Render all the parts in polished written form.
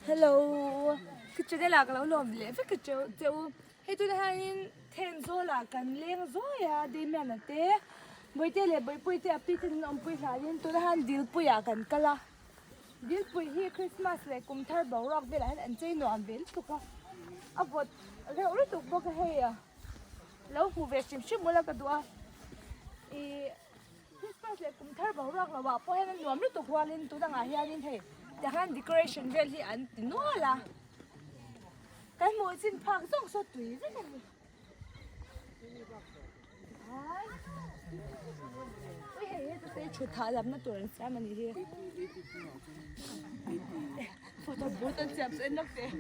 Hello ka channel ah ka lo lawm leh vek a cheu che u hei tunah hianin Thenzawl ah kan leng zuai a Damian a te Bawihte leh Bawihpuii te a pi ten an awmpui hlanin tunah hian Dilpui ah kan kal a Dilpui hi Christmas leh kum thar boruak velah hian an chei nuam ve lutuk a a vawt reuh lutuk bawk a hei a lo hmu ve hrim hrim ula ka duh a ih. Christmas leh kum thar boruak lo ah pawh hian a nuam lutuk rualin tun angah hianin hei tiang hian decoration vel hi an ti nual a kan hmuh chin phak zawng saw tui vek a ni ui hei heta te thut hahdam na tur an siam a nih hi photo booth an siam chu en lawk teh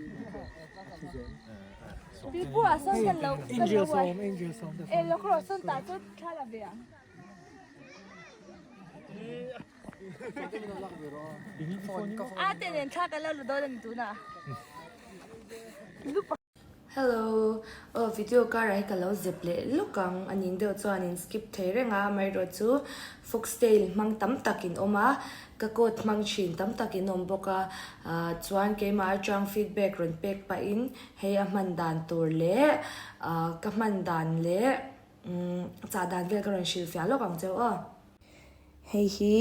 pipu ah sawn kan lo kan lo uai e lawk rawh sawn tah chuan thla la ve ang. A te nen thla kan lo la dawn a ni tunah. Hello aw video karah hi ka lo zep leh lawk ang a ning deuh chuan in skip thei reng a amaherawh chu foxtail hmang tam tak in awm a ka coat hmang thin tam tak in awm bawk a ah chuan keimah atang feedback rawn pek pahin hei a hman dan tur leh ah ka hman dan leh Umm chah dan vel ka rawn hrilh fiah lawk ang cheu aw. Hei hi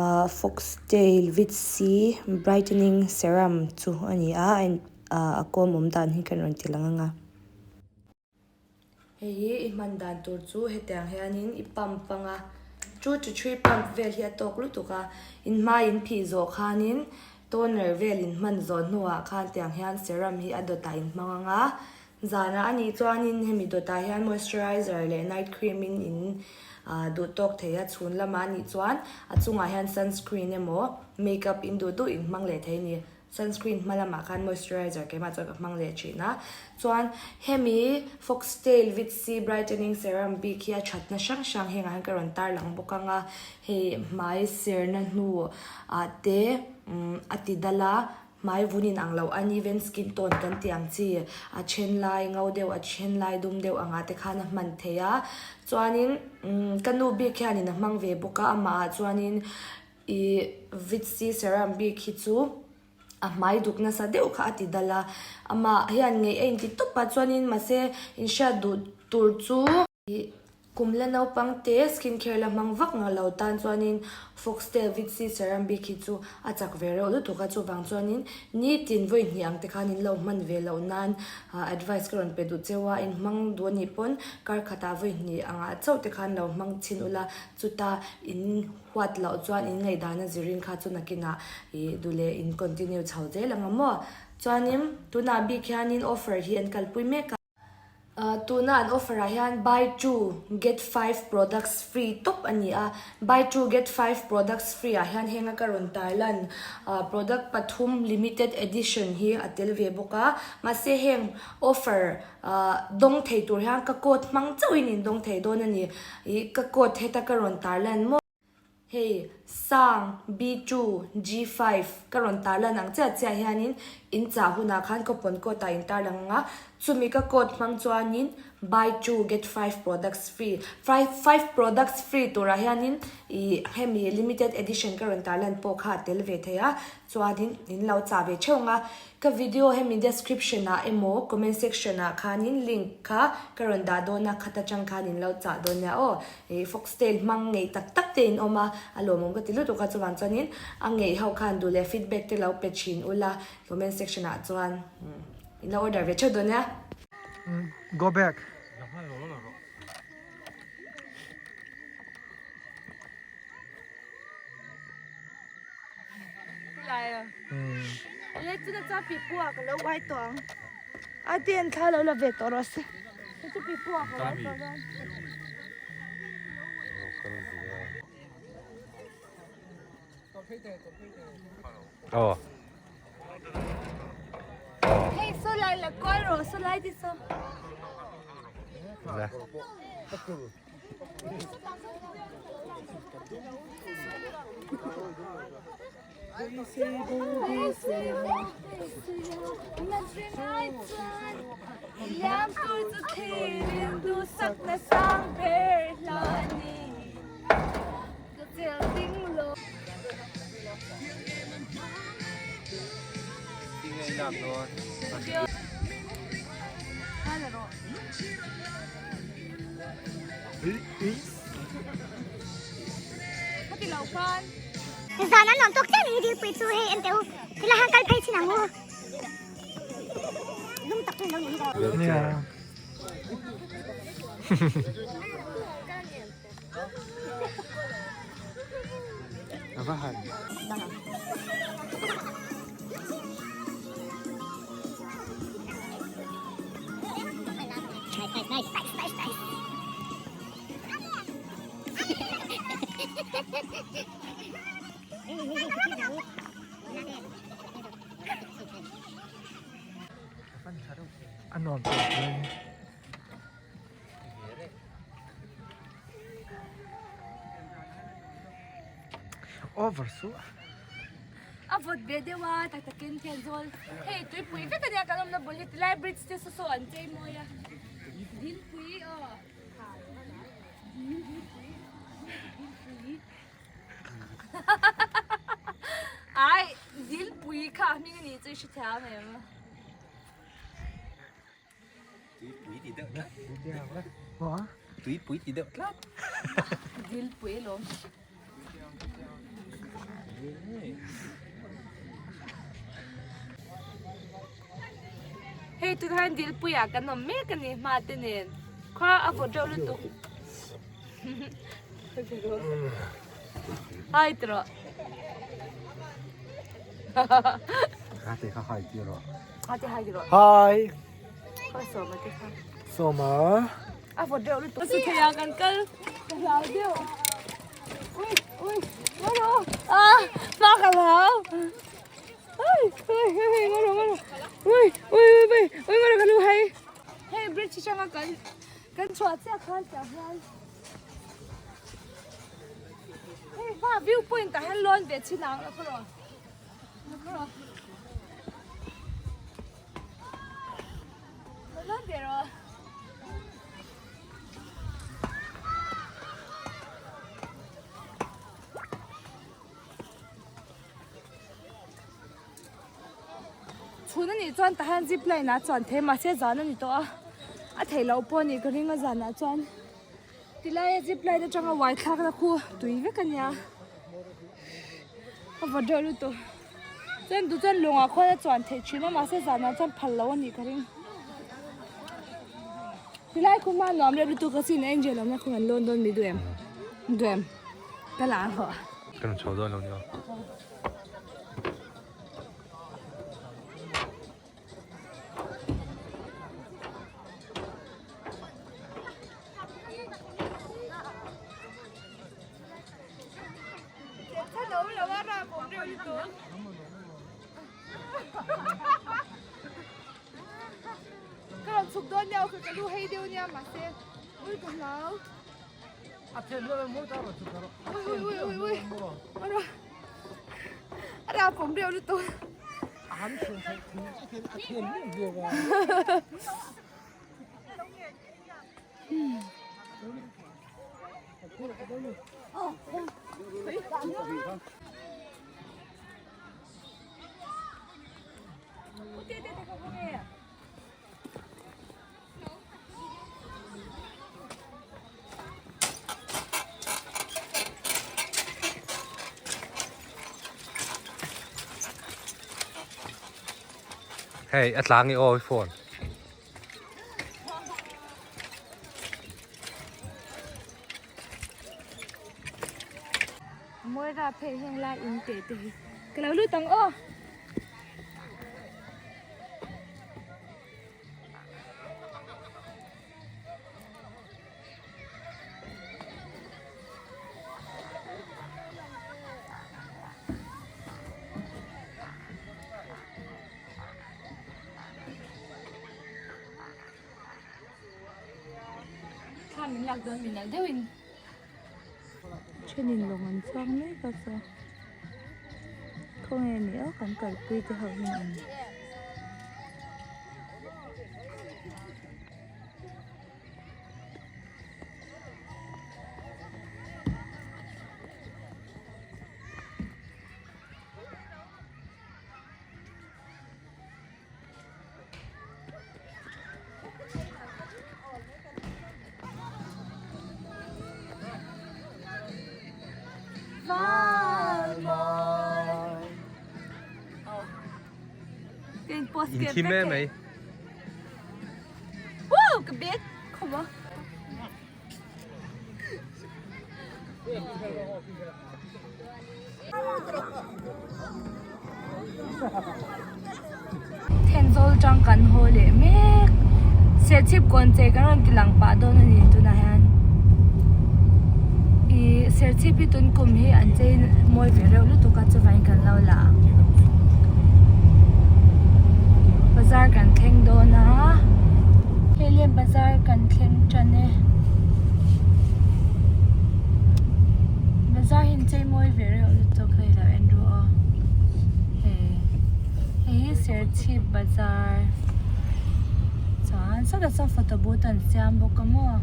ah foxtail vit C brightening serum chu a ni a a kawm awm dan hi kan rawn ti lang ang a. Hei hi i hman dan tur chu hetiang hianin i pump ang a, two to three pump vel hi a tawk lutuk a, in hma in phih zawh khanin toner vel in hman zawh hnuah khan tiang hian serum hi a dawtah in hmang ang a, Zanah a nih chuanin hemi dawtah hian moisturizer leh night cream in in duh tawk thei a, chhun lamah a nih chuan a chungah hian sunscreen emaw makeup in duh duh in hmang leh thei a ni. Sunscreen hma lamah khan moisturizer keimah chuan ka hmang leh thin a. Chuan hemi Foxtail Vit C Brightening Serum bik hi a thatna hrang hrang hengah hian ka rawn tarlang bawk ang a, hei hmai serna hnu ah te a ti dal a, Hmai vun in ang loh uneven skin tone kan tih ang chi, a then lai ngo deuh a then lai dum deuh angah te khan a hman thei a. Chuanin ka nu bik hianin a hmang ve bawk a, amah ah chuanin ih vit C serum bik hi chu a hmai duk nasa deuh kha a ti dal a, amah hian ngeih a inti tawp a, chuanin mahse inhriat duh tur chu. Ih kum la naupang te skin care la hmang vak ngah lo tan chuanin Foxtail Vit C Serum bik hi chu a chak ve reuh lutuk a, chuvang chuanin nitin vawi hnih ang te khan in lo hman ve loh nan advice ka rawn pe duh cheu a, in hmang duh anih pawn kar khatah vawi hnih angah chauh te khan lo hmang chhin ula, chuta in huat loh chuan in ngaihdan a zirin kha chu nakinah ih duh leh in continue chho zel ang a maw. Chuanin tunah bik hianin offer hi an kalpui mek a. Tuna an offer ah hian buy two get five products free tawp a ni a, buy two get five products free ah hian henga ka rawn tarlan product pathum limited edition hi a tel ve bawk a, mahse heng offer dawng thei tur hian ka code hmang chauhin in dawng thei dawn a ni, ih ka code heta ka rawn tarlan maw. Hei, Sang, B2, G5 ka rawn tarlan ang chiah chiah hianin in chah hunah khan coupon code ah in tarlang ang a, chumi ka code hmang chuanin buy two get five products free, five five products free turah hianin ih hemi limited edition ka rawn tarlan pawh kha a tel ve thei a, chuanin in lo chah ve theuh ang a. Ka video hemi description ah emaw comment section ah khanin link kha ka rawn dah dawn a, khat atang khan in lo chah dawn nia aw. Ih foxtail hmang ngei tak tak te in awm a, a lawmawm ka ti lutuk a chuvang chuanin a ngei ho khan duh leh feedback te lo pe thin ula comment section ah chuan in lo order ve theuh dawn nia. Go back. Le chuna chuan pipu ah ka lo uai tawh ang a te an thla lo la ve tawh rawh se hei chu pipu ah ka uai tawh dawn. Hei saw lai la kual rawh saw lai te saw. Zan an nuam tawk chiah ni dilpui chu hei en teh u tilai hian kal phei chin ang u lum tak chu an lo nih hi. A nuam tawk hle a ni. Over su. A vawt ve deuh a tak takin Thenzawl hei tuipui vek ania kan awmna bul hi tilai bridge te saw saw an chei mawi a Dilpui aw Dilpui Dilpui Ai Dilpui kha hming anih chu i hrethiam em. Tuipui ti deuh tlat. Tuipui ti deuh tlat. Dilpui alawm. Hei tunah hian Dilpuiah kan awm mek a ni hma te nen. Khua a vawt reuh lutuk. Hai tawh. Ate kha hai ti rawh. Ate hai ti rawh. Hi. Khawi sawma te kha. Sawma. A vawt deuh lutuk. Su thei ah kan kal. Ka hlau deuh. Ui ui. Ngaro. Ah, ma ka hlau. Ui ui ui ngaro ngaro. Ui ui ui ui ui ngaro ka lu hai. Hei bridge atanga kan kan chhuah chiah khan tah hian hei hma view point ah hian lawn ve chin ang a khaw Chhun a nih chuan tah hian zip line ah chuan thei mahse zan a ni tawh a a theih loh pawh a nih ka ring a zanah chuan tilai a zip line atanga uai thlak na khu tui vek a nia a vawt deuh lutuk chuan duh chuan lawngah khuan a chuan theih thin a mahse zanah chuan phal loh a nih ka ring tilai khu hma nuam reuh lutuk asin angel awmna khu an lawn dawn mi duh em duh em ka la ang hawh. Ka rawn chho dawn lo nia. Ka rawn chhuk dawn nia ka lu hei deuh nia mahse ui ka hlau. Ui ui ui ui ui a ra pawm reuh lutuk. Hei a tlang i aw i phone. Moira phei heng lai in te te hi ka lo lut ang aw. Thla min lak dawn min nalh deuhin Thenin lawng an chuang mek a chuan khawnge ni aw kan kalpui te ho hian an Ka in post In thim em mai. Woo ka bag khawm a. Thenzawl tang kan haw leh mek. Serchhip kawn chei kan rawn ti lang pah dawn a ni tunah hian. Ih serchhip hi tun kum hi an chei mawi ve reuh lutuk a chuvangin kan lo la ang. Bazar kan thleng dawn a. Hei lem bazar kan thleng tan e. Bazar hi an chei mawi ve reuh lutuk hei lo en ru aw. Hei hei hi Serchhip bazar chuan sawtah sawn photo booth an siam bawk a maw.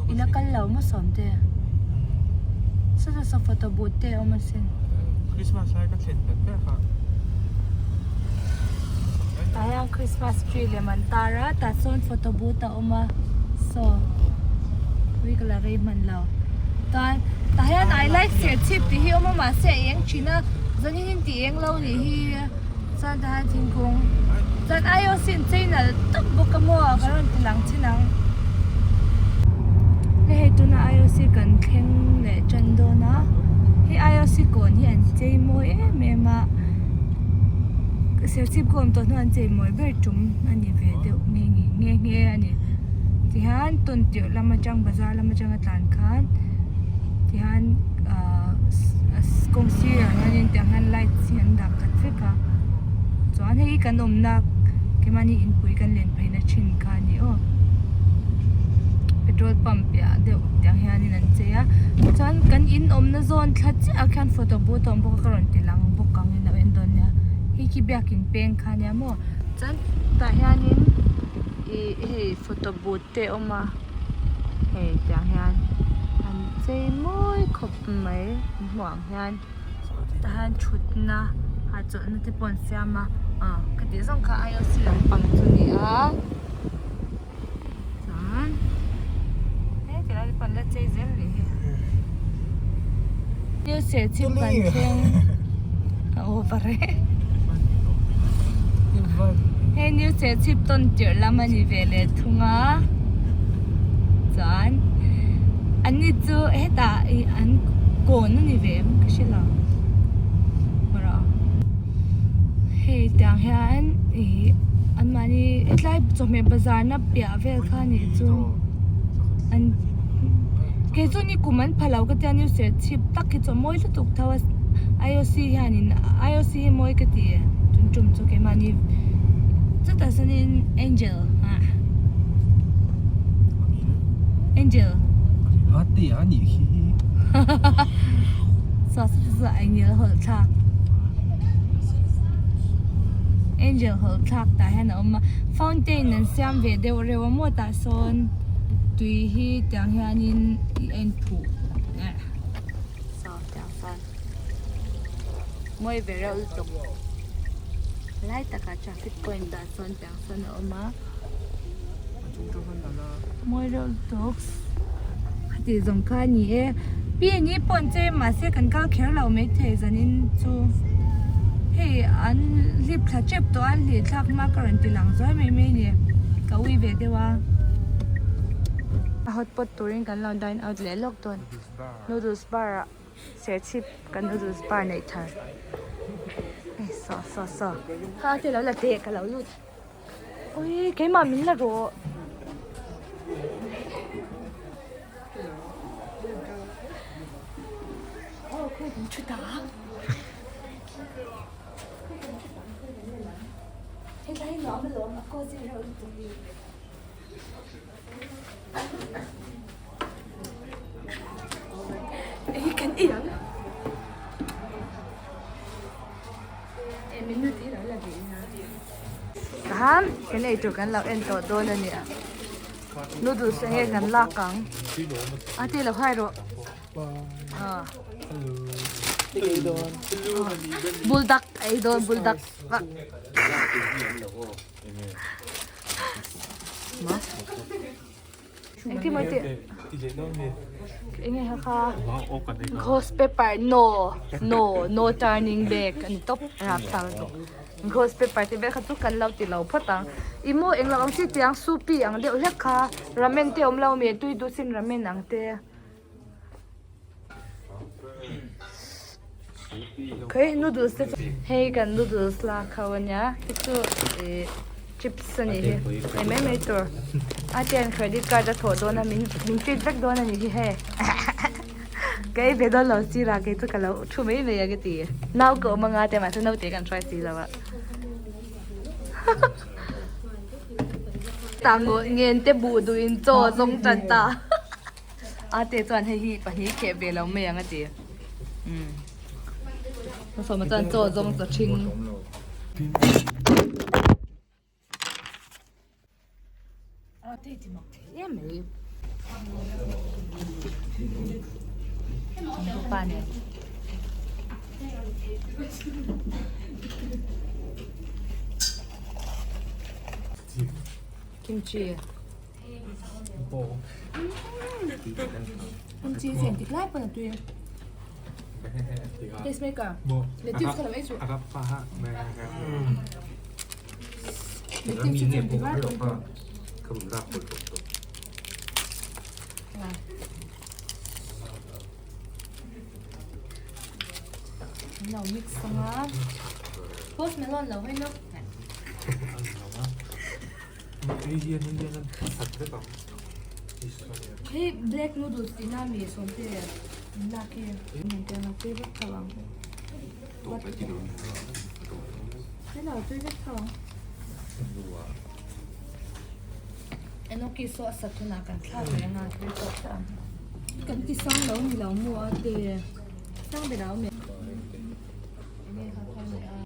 I la kal lo maw sawmte? Sawtah sawn photo booth te a awm asin. Tah hian Christmas tree lem an tar a tah sawn photo booth a awm a saw ui ka la rei hman lo chuan tah hian I like serchhip tih hi a awm a mahse a eng thin a zanin in tih eng lo nih hi chuan tah hian thingkung chuan I_O_C in chei nalh tawp bawk a maw ka rawn ti lang chin ang hei hei tuna I_O_C kan thleng leh tan dawn a hei I_O_C kawn hi an chei mawi em em a. Serchhip ka awm tawh hnuah an chei mawi ber tum a ni ve deuh nghe nghe nghe nghe a ni. Tihian tawn tirh lam atang bazar lam atanga tlan khan tihian ahh kawng sirah hianin tiang hian light hi an dah khat vek a chuan hei hi kan awmna keimahni inpui kan len pheina thin kha a ni aw petrol pump piah deuh tiang hianin an chei a chuan kan in awmna zawn thla chiah ah khian photo booth a awm bawk a ka rawn ti lang bawk ang in lo en dawn nia hei khi biakin peng kha ania maw chuan tah hianin ih hei photo booth te a awm a hei tiang hian an chei mawi khawp mai an hmuh ang hian. Tah hian thutna hahchawlhna te pawh an siam a ah ka tih zawng kha I_O_C lampang chu a ni a chuan he ti lai te pawh an la chei zel a nih hi new serchhip kan thleng a over e hei new serchhip tawn tirh lam a ni ve leh thung a chuan an ni chu hetah ih an kawn a ni ve em ka hre lo rawh hei tiang hian ih an mahni hetlai chawhmeh bazar na piah vel kha a nih chu an kei chu ni kum an pha lo ka tia new serchhip tak hi chu a mawi lutuk tho a I_O_C hianin I_O_C hi mawi ka ti tun tum chu keimahni chutah sawnin angel ah angel a nih khi saw saw saw angel hawlh thlak angel hawlh thlak tah hian a awm a fountain an siam ve deuh reuh a maw tah sawn tui hi tiang hianin ih a inphuh eh saw tiang sawn mawi ve reuh lutuk lai takah traffic point ah sawn tiang sawn a awm a mawi reuh lutuk khati zawng kha a ni e pi ni pawh an chei mahse kan kal kher lo maithei zanin chu hei an hlip thla tep tawh a an hlih thlak hma ka rawn ti lang zuai mai mai a ni ka ui ve deuh a a hot pot turin kan lo dine out leh lawk dawn noodles bar ah. Serchhip kan noodles bar neih thar hei saw saw saw kha te lo la teh ka lo lut ui keimah min la rawh. Hei kan ei ang e minute hi lo la ve ina tahan kan ei tur kan lo en tawh dawn a nia noodles enge kan lak ang a ti lo hai rawh ah buldak ei dawn buldak Engtin maw tih? Enge kha kha? Ghost paper no no no turning back a ni tawp rapthlak lutuk. Ghost paper tih vel kha chu kan lo ti lo phawt ang. Ih maw englo ang chi tiang supi ang deuh hlek kha ramen te awm lo mi tui duh sin ramen ang te. Khawi noodles te chu hei kan noodles lak ho ania hei chu ih chips a nih hi ei mai mai tur a tian credit card a thawh dawn a min min treat vek dawn a nih hi hei ka ei ve dawn lo sir a kei chu ka lo thu mai mai a ka ti nau ka awm anga te mahse naute kan hruai si lo a tangawh ngen te buh duh in chaw zawng tan ta. Ate chuan hei hi pahnih kheh ve lo mai ang a ti. Umm. Hmasawma chuan chaw zawng chaw ṭhing. Ate ti mak thei em mai. Pa nen. Kimchi. Kimchi hi engtik lai pawn a tui a. Taste maker. Lettuce kha lo ei suh. Lettuce hi engtik lai pawn a tui. An lo mix ang a. Post Malone lo hei no. Hei black noodles tih na mi sawmte in lak hi min te ang a tui vek tho ang Hei lo tui vek tho ang Enoki saw a sat hunah kan thlak leh anga tui tawk chiah ang Kan ti sang lo ni lo maw a te sang ber a awm em Enge kha kha ni a.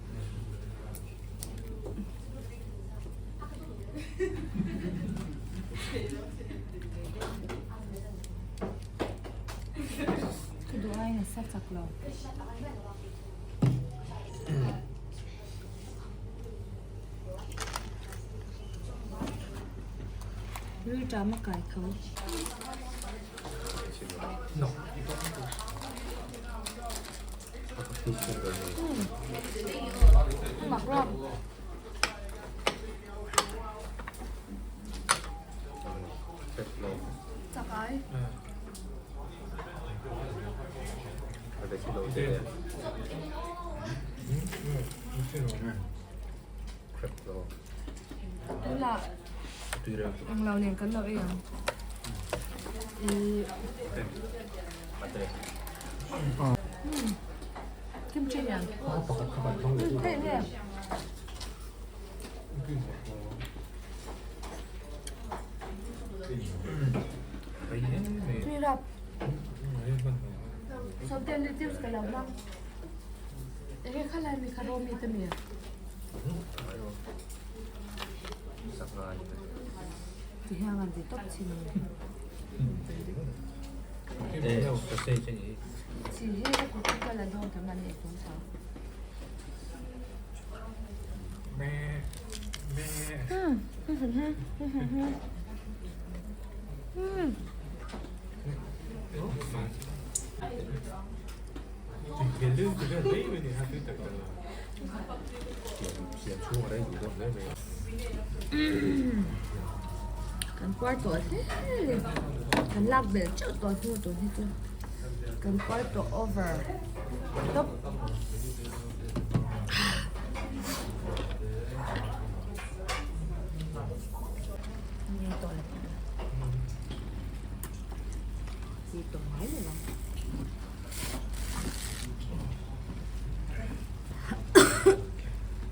Ka duh aiin a sa chak lo. Rilṭam a kai tho. Mak rap. Chakai. Tuna ang lo nen kan lo ei ang. Kimchi hian. Hei nge. Tui rap. Sawmten lettuce ka lo hmang. Enge khalai mi kha rawmi te mi. Ti hian an ti tawp chin a ni. Chi hi a kut chu ka la dawn tam an ei tun tho. Kan puar tawh hle kan lak belh teuh tawh hnu tur hi chu kan puar tawh over tawp.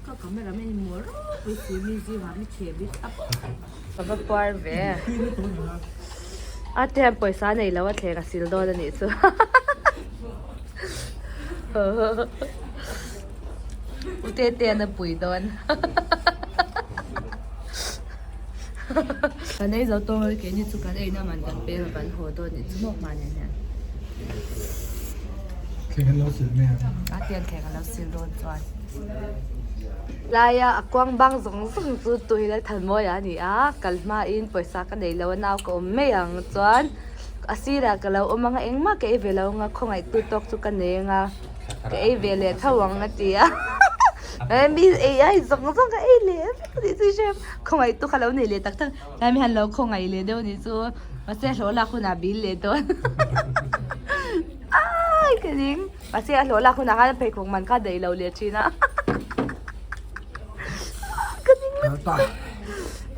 Ka camera man in mawl ropui si mi zingah mi chhe bik a ka va puar ve a te hian pawisa nei lo a thleng a sil dawn a nih chu u tete an a pui dawn kan ei zo tawng a keini chu kan eina man kan peng a kan haw dawn a nih chu maw hmanah hian. Thleng an lo sil mai ang. A tiang thleng an lo sil dawn chuan. Laia a kuang bang zawng zawng chu tui Lalthanmawia a ni a, kal hmain pawisa ka nei lo a nau ka awm mai ang chuan a sirah ka lo awm ang a engmah ka ei ve lo ang a khawngaihtu tawk chu ka nei ang a ka ei ve leh tho ang a ti a mi ei ai zawng zawng ka ei leh vek a nih chu i hre khawngaihtu kha lo nei leh tak tak tlai mi hian lo khawngaih leh deuh a nih chu mahse hlawh lak hunah bil leh dawn ai ka ning. Mahse a hlawh lak hunah khan a pheikhawk man kha a daih lo leh thin a. Ka ning lutuk.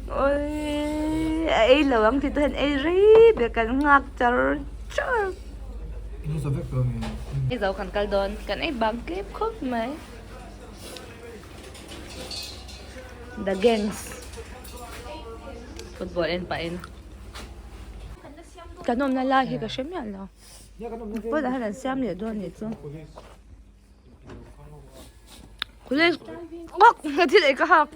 Awii a ei lo ang tih te hian ei rei ber kan nghak char char. Ei zo kan kal dawn kan ei bang tlem khawp mai. The gangs football en pahin kan awmna lai hi ka hre miah lo. Pawt ah hian an siam leh dawn anih chu College ngawk thil ei ka hak.